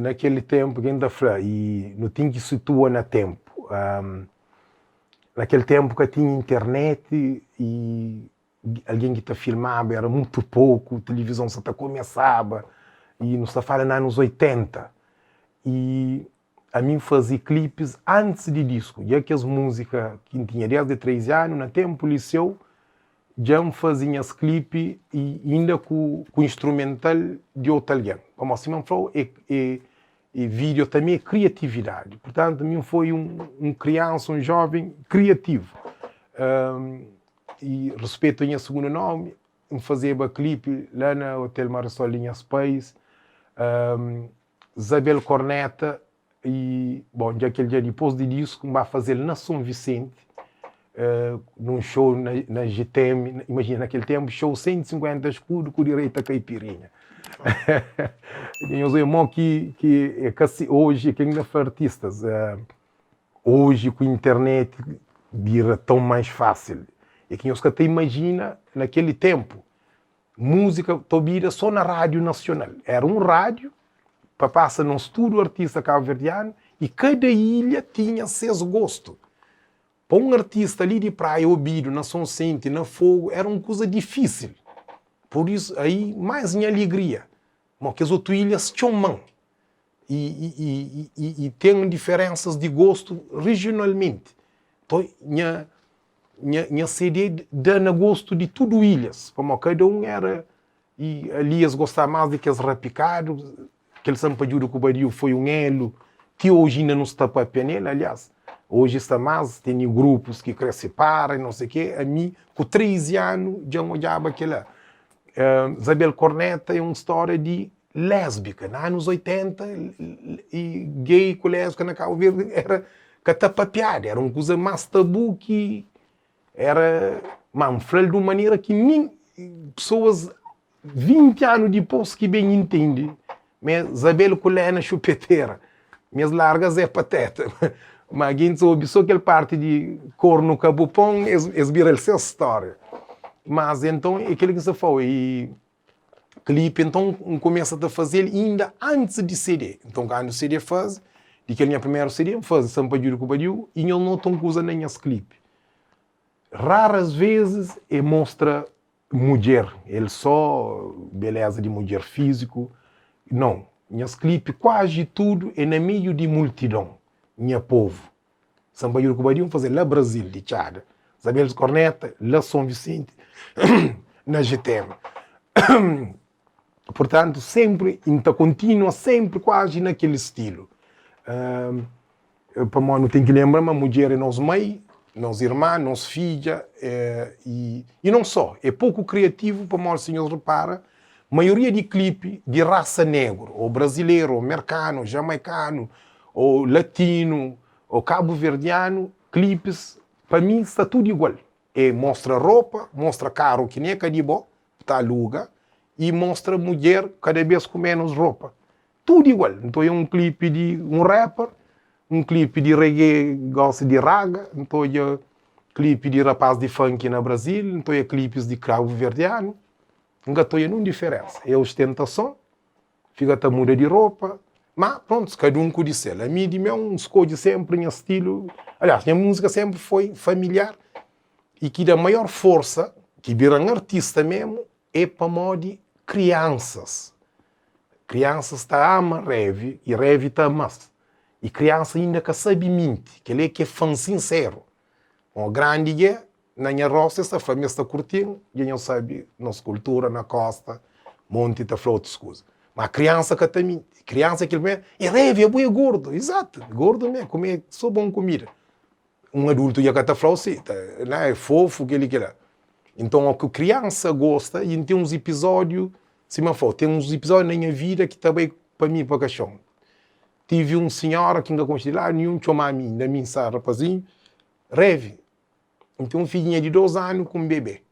Na kel ténpu, ken ta fla, i nu ten ki situa na ténpu. Na kel ténpu ka tinha internet i algen ki ta filmaba éra mutu poku, tilivizon sa ta kumesaba i nu sta fala na anus 80. I ami N faze klipis antis di disku, dja kes múzika ki N tinha desdi 13 anu, na ténpu liseu, dja N faze nhas klipi i inda ku ku instrumental di otu algen. Pamodi sima N fla-u e e e vídeo tanbe é kriatividadi. Purtantu mi N foi un un kriansa, un jóven kriativu. I ruspetu a nha sugundu nomi, N fazeba klipi la na Hotel Marisol di nhas pais. Zabel Korneta i, bon, dja kel dja dipôs di disku, N ba faze-l na Son Visenti, num show na, na GTM, imajina na kel ténpu, show 150 skudu ku direito a kaipirinha. Nhos odja mo ki, ki é ka si, oji, ken ki ta fla artistas, oji ku internet bira tão mais fásil, é ki nhos ka ta imajina na kel ténpu, Múzika ta obida só na rádiu nasional. Éra un rádiu pa pasa nos tudu artista kabuverdianu y kada ilha tinha ses gostu. Pa un artista li di Praia obidu na Sonsente, na Fogu, éra un kuza difísil. Pur isu, aí más nha alegria, ma kes otu ilhas txoma-m y y ten diferénsas di gostu rijionalmenti. Nton, nha Nha nha CD da na gostu di tudu ilhas, pamodi kada un era i ali es gostaba más di kes rapikadu, kel Sanpadjudu ku Badiu foi un elu ti oji inda nu sta papia nel, aliás oji sta más tene grupus ki kre sipara i no sei ke, ami ku 13 anu dja N odjaba kila. Zabel Korneta é un stória di lésbika, na anus 80 i gay ku lésbika na Kabu Verdi era ka ta papiadu, era un kuza más tabu ki era, má N fla-l di un manera ki nin pesoas 20 anu dipôs ki ben intende ma Zabel ku Lena Xupetera, ma es larga Zé Pateta, má gentis obi sô kel parti di kornu ka bu pon, es bira-l ses stória. Mas enton é kel ki N sta fla-u i Klipi nton N kumesa ta faze-l inda antis di CD. Nton kandu CD faze, di kel nha primeru CD, N faze Sanpadjudu ku Badiu i nhos nota un kuza na nhas klipi. Raras vezis e mostra mudjer, el so beleza di mudjer fiziku, nau. Nhas klipi kuazi tudu e na meiu di multidon, nha povu. Sanpadjudu ku Badiu N faze la Brazil di Txada, Zabel di Korneta la Son Visenti na GTM. Purtantu senpri N ta kontinua senpri kuazi na kel stilu. Pamodi nu ten ki lenbra ma mudjer é nos mai, nos irma, nos fidja i non so, é poku kriativu pamodi si nhos repara maioria di klipi di rasa negru, ô brazileru, ô merkanu, jamaikanu, ô latinu, ô kabuverdianu, klipis pa mi sta tudu igual. É mostra ropa, mostra karu ki ne ka di bo, bu ta aluga, i mostra mudjer kada bes ku menus ropa. Tudu igual. N ta odja un klipi di un rapper, un klipi di reggae gosi di raga, N ta odja klipi di rapaz di funk na Brazil, N ta odja klipis di kabuverdianu, N ka ta odja nun diferensa. É ostentason, fika ta muda di ropa, má prontu, kada un ku di sel. Ami di meu, N skodje senpri nha stilu, aliás, nha múzika senpri foi familiar i ki da maior forsa, ki bira-m artista memu, é pamodi kriansas. Kriansas ta ama Revi i Revi ta ama-s. I kriansa inda ka sabe minti, kel-li é ki é fan sinseru. Ó grandi dje, Na nha rostu es ta fla ma es ta kurti-m, dja nhos sabe nos kultura na kósta, monti ta fla otus kuza. Má kriansa ka ta minti. Kriansa é kel primeru, E Revi, abo é gordu! Izatu, gordu mê, kume sô bon kumida. Un adultu dja ka ta fla-u si, ta, na, é fofu, kel-li, kel-la. Nton, óki kriansa gosta, i N ten uns ipizódiu, sima N fla-u, ten uns ipizódiu na nha vida ki ta bai pa mi pa kaxon. Tive un sinhora ki N ka konxe di ladu ninhun, txoma-m inda mi N sta rapazinhu, Revi, N ten un fidjinha di 2 anu ku un bebé.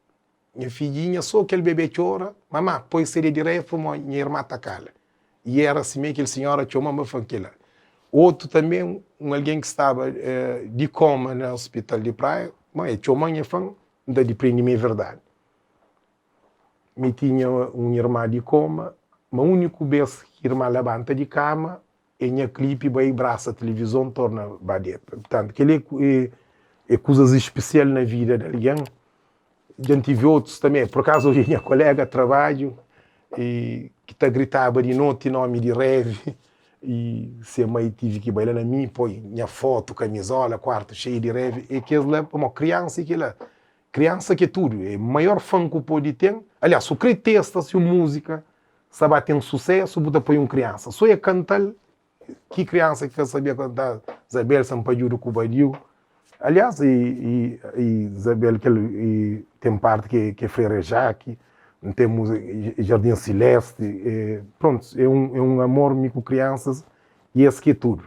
Nha fidjinha, sô kel bebé txora, Mamá, poi CD di Rei pamodi nha irmá ta kala. I éra simé kel sinhora txoma-m pa fla-m kel-la. Otu tanbê, un algen ki staba di koma na ospital di Praia, má el txoma-m i el fla-m, N ta diprende ma é verdadi. Mi tinha un irmá di koma, má úniku bês ki irmá labanta di kama. E nha klipi bai brasa tilivizon torna ba deta. Purtantu, kel-li é é kuzas spesial na vida di algen. Dja N tive otus tanbe. Pur akazu oji nha kolega trabadju e ki ta gritaba di noti nomi di Revi e se mai tive ki bai la na mi poi nha fotu, kamizola, kuartu xeiu di Revi. E kes la, pamodi kriansa é kila. Kriansa ki é tudu, é maior fan ku pode ten. Aliás, su kre testa si un múzika sta ba ten susésu, bu ta poi un kriansa so e kanta-l. Ki kriansa ki ka sabia kanta Zabel Sampadjudu ku Badiu? Aliás, e, e, e Zabel kel e, ten parti ki, ki é Frere Jaki, N ten múzika Jardim Celeste, e, prontu, é un, é un amor mi ku kriansas e es ki é tudu.